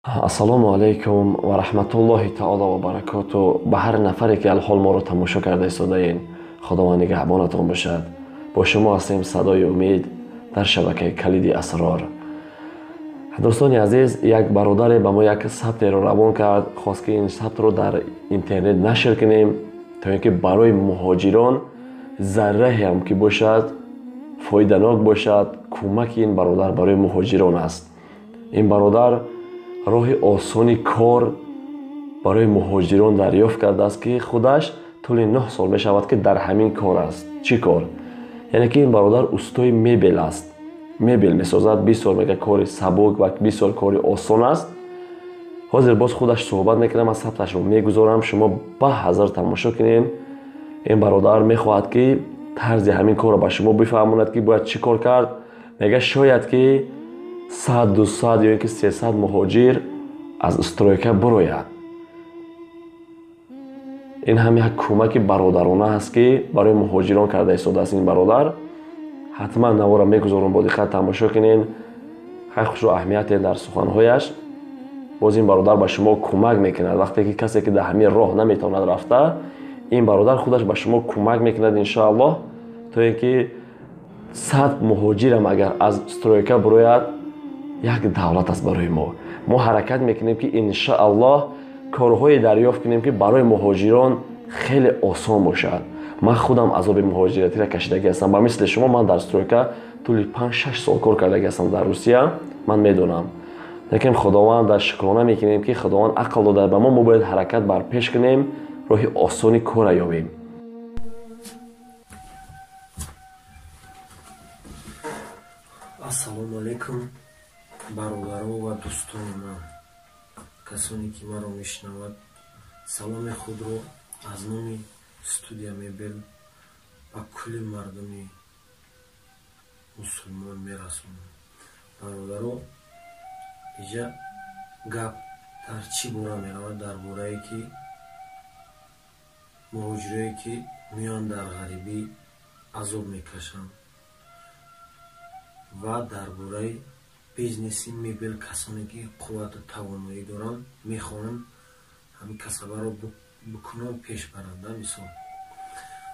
Ассалому алайкум ва раҳматуллоҳи таоло ва баракоту. Ба ҳар нафаре ки алҳол моро тамошо карда истодаен, Худованд нигаҳбонатон бошад. Бо шумо ҳастем Садои Умед дар шабакаи Калиди Асрор. Дӯстони азиз, як бародаре ба мо як сабтеро равон кард, хост ки ин сабтро дар интернет нашр кунем, то ин ки барои муҳоҷирон зарраҳеам ки бошад, фоиданок бошад. Кӯмаки ин бародар барои муҳоҷирон аст. Ин бародар роҳи осони кор барои муҳоҷирон дарёфт кардааст, ки худаш тӯли 9 сол мешавад, ки дар ҳамин кор аст. Чӣ кор? Яъне ки ин бародар устои мебел аст, мебел месозад. 20 сол мега кори сабук ва 20 сол кори осон аст. Ҳозир боз худаш суҳбат мекунам, аз сабташро мегузорам, шумо ба ҳазар тамошо кунед. Ин бародар мехоҳад, ки тарзи ҳамин корро ба шумо бифаҳмонад, ки бояд чӣ кор кард. Мега шояд ки 100, 200 ё ин ки 300 муҳоҷир аз стройка бирояд. Ин ҳам як кӯмаки бародарона аст, ки барои муҳоҷирон карда истодааст ин бародар. Ҳатман навора мегузорам, бо диққат тамошо кунед. Хай хушро аҳамияте дар суханҳояш. Боз ин бародар ба шумо кӯмак мекунад. Вақте ки касе ки дар ҳамин роҳ наметавонад рафта, ин бародар худаш ба шумо кӯмак мекунад иншоаллоҳ, то ин ки 100 муҳоҷирам агар аз стройка бирояд, як давлат аст барои мо. Мо ҳаракат мекунем, ки иншоаллоҳ корҳое дарёфт кунем, ки барои муҳоҷирон хеле осон бошад. Ман худам азоби муҳоҷиратиро кашидагӣ ҳастам. Ба мисли шумо ман дар стройка тӯли 5-6 сол кор кардагӣ ҳастам дар Русия, ман медонам. Лекин Худованд дар шукрона мекунем, ки Худованд ақл дода ба мо, мо бояд ҳаракат бар пеш кунем, роҳи осони корро ёбем. Ассалому алайкум, бародаро ва дӯстони ман, касоне ки маро мешунавад, саломи худро аз номи студия мебел ба кулли мардуми мусулмон мерасонам. Бародаро, иҷа гап дар чӣ бора меравад? Дар борае ки муҳоҷирое ки меоянд дар ғарибӣ азоб мекашанд ва дар бораи бизнеси мебел, касоне ки қуввату тавоноӣ доранд, мехоҳанд ҳамин касабаро бикунанд, пеш баранд. Мисол,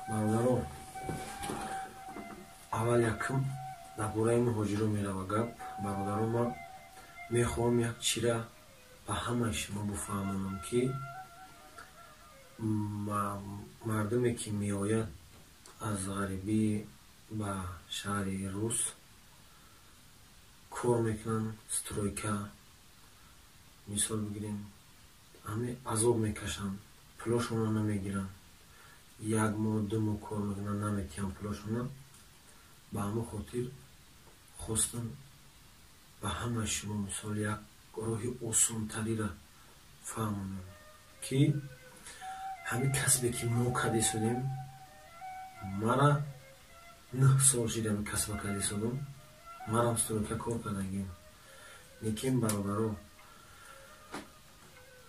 бародаро, аввал якум дар бораи муҳоҷиро мерава гап. Бародаро, ман мехоҳам як чира ба ҳамаи шумо бифаҳмонам, ки мардуме ки меояд аз ғарибӣ ба шаҳри рус, кор мекунанд, стройка мисол бигирем, ҳаме азоб мекашанд, пулошонро намегиранд. 1 моҳ, 2 моҳ кор мекунанд, наметиҳанд пулошонро. Ба ҳамон хотир хостам ба ҳамаи шумо мисол як роҳи осонтариро фаҳмонам, ки ҳамин касбе ки мо карда истодем, мара 9 сол шид ҳамин касба карда истодам, манам стройка кор кардагим. Лекин бародаро,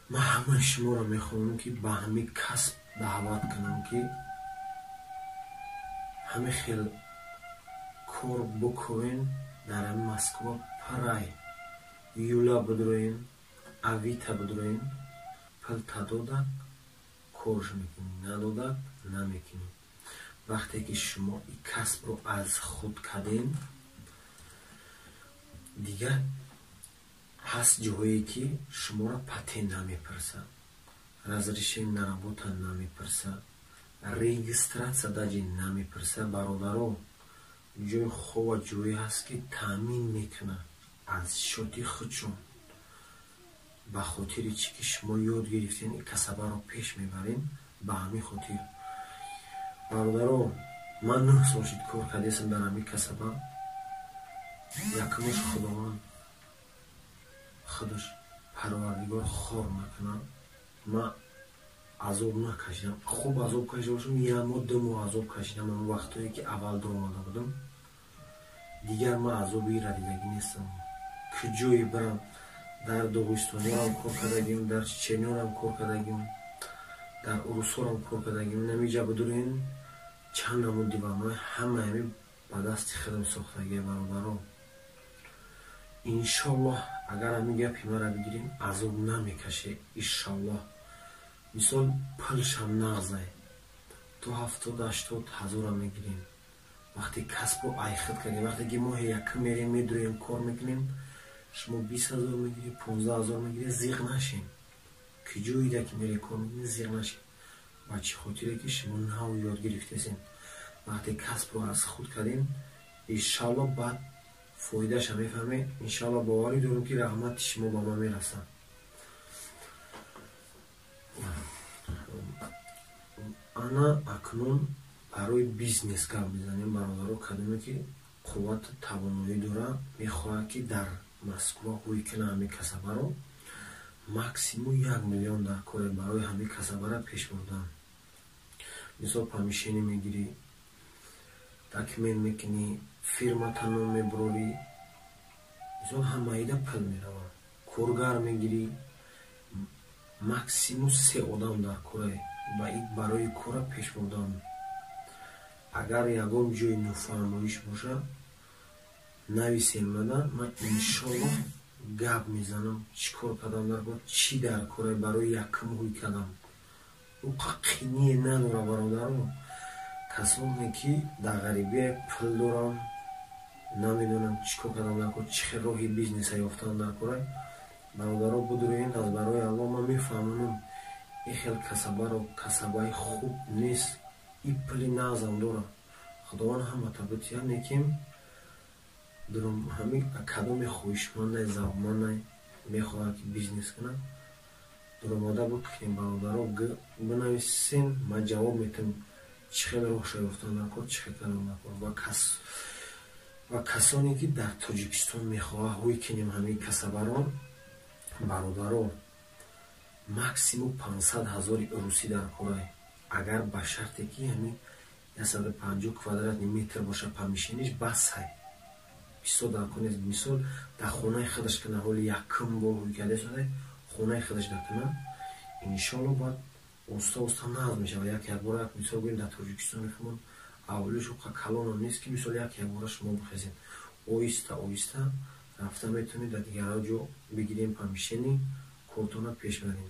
ман ҳамаи шуморо мехоҳам, ки ба ҳамин касб даъват кунам, ки ҳамин хел кор бикунен дар ҳамин Москва, парай юла бидроен, Авито бидроен, пул тадодак корш мекунӣ, надодак намекунӣ. Вақте ки шумо ин касбро аз худ карден, дигар ҳаст ҷоҳое ки шуморо патент намепурсад, разрешение на работа намепурсад, регистрация даже намепурсад. Бародаро, ҷои хова ҷое ҳаст, ки таъмин мекунад аз шоти худшон. Ба хотири чӣ ки шумо ёд гирифтен, ин касабаро пеш мебарем, ба ҳамин хотир. Бародаро, ман 9 сол шид кор кардесам дар ҳамин касаба. Якумаш, Худованд худаш Парвардигор хор накунад, ман азоб накашидам. Хуб азоб кашида бошам, 1 моҳ, 2 моҳ азоб кашидам ҳамон вақтое ки аввал дуромада будам. Дигар ман азоби ира дидагӣ нестам. Куҷое бирам, дар Доғистониёрам кор кардагим, дар Чечениёрам кор кардагим, дар урусҳорам кор кардагим. Намиҷа бидурен чанд намуд диванҳои ҳамаи ҳамин ба дасти худам сохтагия. Бародаро, Иншоллоҳ, агар ҳамин гапи мара бигирем, азоб намекаше, иншоллоҳ. Мисол, пулшам нағзай, то 70-80 ҳазора мегирем. Вақте касбу айхид кардем, вақте ки моҳи якум мерем, медуем, кор мекунем, шумо 20 ҳазор мегиред, 15 ҳазор мегиред, зиқ нашем. Ки ҷоида ки мере кор мекунед, зиқ нашем. Ба чӣ хотире ки шумо нав ёд гирифтесем. Вақте касбро аз худ кардем, иншаллоҳ баъд фоидаша мефаҳмед. Иншаллоҳ боварӣ дорем, ки раҳмати шумо ба ман мерасад. Ана акнун барои бизнес гап мезанем, бародаро. Кадоме ки қуввату тавоноӣ дора, мехоҳад, ки дар Москва ҳуй кунад ҳамин касабаро, максимум 1 миллион дар коре барои ҳамин касабара пеш бурдан. Мисол, помещение мегирӣ, документ мекунӣ, фирмата ном мебурорӣ, мисол, ҳамаида пул меравад. Коргар мегирӣ, максимум 3 одам дар коре барои кора пеш бурдан. Агар ягон ҷои нофармоиш бошад, нависем мада, ман иншоллоҳ гап мезанам, чӣ кор кардам дар кор, чӣ дар коре барои якум ҳуй кардам. Уқа қиние надора, бародаро. Касоне ки дар ғарибия пул дорам, намедонам чӣ кор кардам дар кор, чӣ хел роҳи бизнеса ёфтан дар коре, бародаро, будуроен аз барои Аллоҳ ман мефаҳмонам, ин хел касабаро касабаи хуб нест, ин пули нағзам дора. Худованд ҳамата битиҳад, лекин ҳамин кадоме хоҳишмандай, завқмандай, мехоҳад, ки бизнес кунад, дуромада бикунем, бародаро, бинависен, ман ҷавоб метам, чӣ хел роҳша ёфтан дар кор, чӣ хел кардан дар кор. Ва касоне ки дар Тоҷикистон мехоҳад ҳуй кунем ҳамин касабаро, бародаро, максимум 500 ҳазори русӣ дар корай, агар ба шарте ки ҳамин 150 квадратный метр боша помещениеш, басай. Бисёр дар кор нест. Мисол, дар хонаи худаш кунад, ҳоли якум бор ҳуй карда шуда, хонаи худаш дар кунад, иншоллоҳ баъд оста оста нағз мешавад. Як якбора, мисол гӯем, дар Тоҷикистони худмон авлиш уқа калонам нест, ки мисол як якбора шумо бихезед. Оҳиста оҳиста рафта метавонед, дар дигарҳо ҷо бигирем помещение, кортона пеш барем.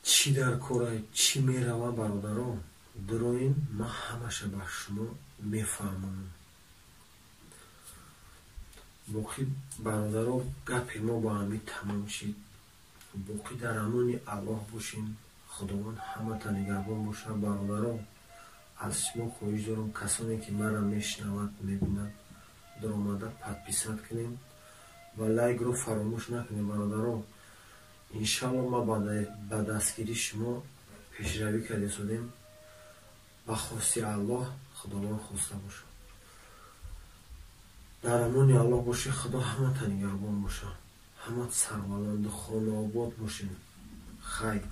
Чӣ дар кора, чӣ мерава, бародаро, дуроин, ман ҳамаша ба шумо мефаҳмонам. Боқӣ, бародаро, гапи мо ба ҳамин тамом шид. Боқӣ дар амони Аллоҳ бошем. Худованд ҳамата нигаҳбон бошад. Бародаро, аз шумо хоҳиш дорам, касоне ки мара мешунавад, мебинад, дуромада подписать кунем ва лайкро фаромӯш накунем, бародаро. Иншаллоҳ ма ба дастгирии шумо пешравӣ карда истодем. Ба хости Аллоҳ, Худованд хоста бошад. Дар амони Аллоҳ бошед, Худо ҳамата нигаҳбон бошад. Ҳамат сарбаланду хонаобод бошед. Хайр,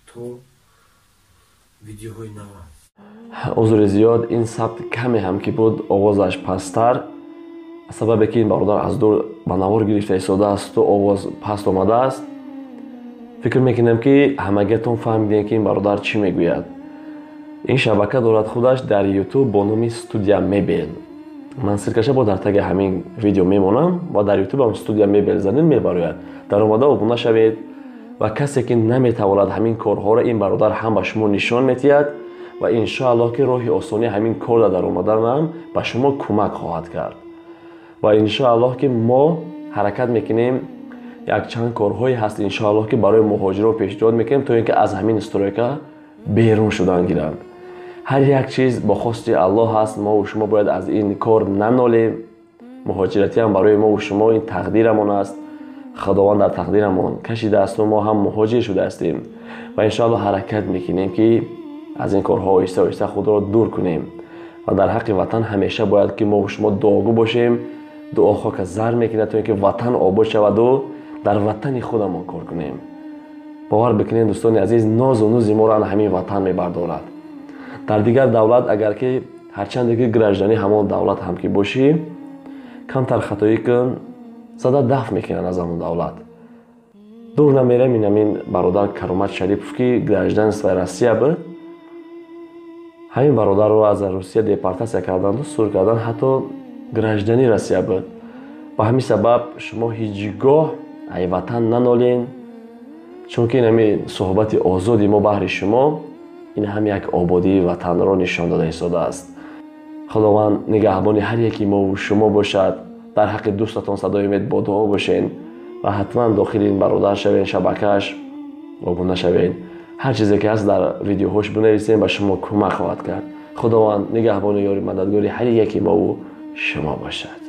то видеоҳои нава. Узри зиёд, ин сабт каме ҳам ки буд, овозаш пасттар, сабабе ки ин бародар аз дур ба навор гирифта истодаасту овоз паст омадааст. Фикр мекунам, ки ҳамагиатон фаҳмидем, ки ин бародар чӣ мегӯяд. Ин шабака дорад худаш дар Ютуб бо номи «Студия Мебел». Ман ссылкаша бо дар таги ҳамин видео мемонам ва дар Ютубам «Студия Мебел» занед, мебарояд. Даромада обуна шавед ва касе ки наметавонад ҳамин корҳоро, ин бародар ҳам ба шумо нишон метиҳад ва иншоаллоҳ, ки роҳи осонии ҳамин кор дар омаданам ба шумо кӯмак хоҳад кард. Ва иншоаллоҳ, ки мо ҳаракат мекунем, якчанд корҳое ҳаст, иншоаллоҳ, ки барои муҳоҷиро пешниҳод мекунем, то ин ки аз ҳамин стройка берун шудан гиранд. Ҳар як чиз бо хости Аллоҳ ҳаст. Мову шумо бояд аз ин кор нанолем. Муҳоҷиратиам барои мову шумо ин тақдирамон аст. Худованд дар тақдирамон кашидаасту мо ҳам муҳоҷир шудаастем ва иншоаллоҳ ҳаракат мекунем, ки аз ин корҳо оҳиста оҳиста худро дур кунем. Ва дар ҳаққи ватан ҳамеша бояд, ки мову шумо дуогӯ бошем. Дуо хока зар мекунад, то ин ки ватан обод шаваду дар ватани худамон кор кунем. Бовар бикунем, дӯстони азиз, нозу нузи моро ана ҳамин ватан мебардорад. Дар дигар давлат, агар ки ҳарчанде ки граждани ҳамон давлат ҳам ки бошӣ, камтар хатоӣ кун, зада дафт мекунанд аз ҳамон давлат. Дур намерем, ин ҳамин бародар Каромат Шарипов, ки гражданствои Россия буд, ҳамин бародарро аз Русия депортатсия карданду сур кардан. Ҳатто граждани Россия буд. Ба ҳамин сабаб шумо ҳеҷ гоҳ ай ватан нанолен, чунки ин ҳамин суҳбати озоди мо баҳри шумо ин ҳам як ободии ватанро нишон дода истодааст. Худованд нигаҳбони ҳар яки мову шумо бошад. Дар ҳаққи дӯстатон Садои Умед бо дуо бошен ва ҳатман дохили ин бародар шавен, шабакааш обуна шавен. Ҳар чизе ки ҳаст дар видеоҳош бинависем, ба шумо кӯмак хоҳад кард. Худованд нигаҳбони ёри мададгори ҳар яки мову шумо бошад.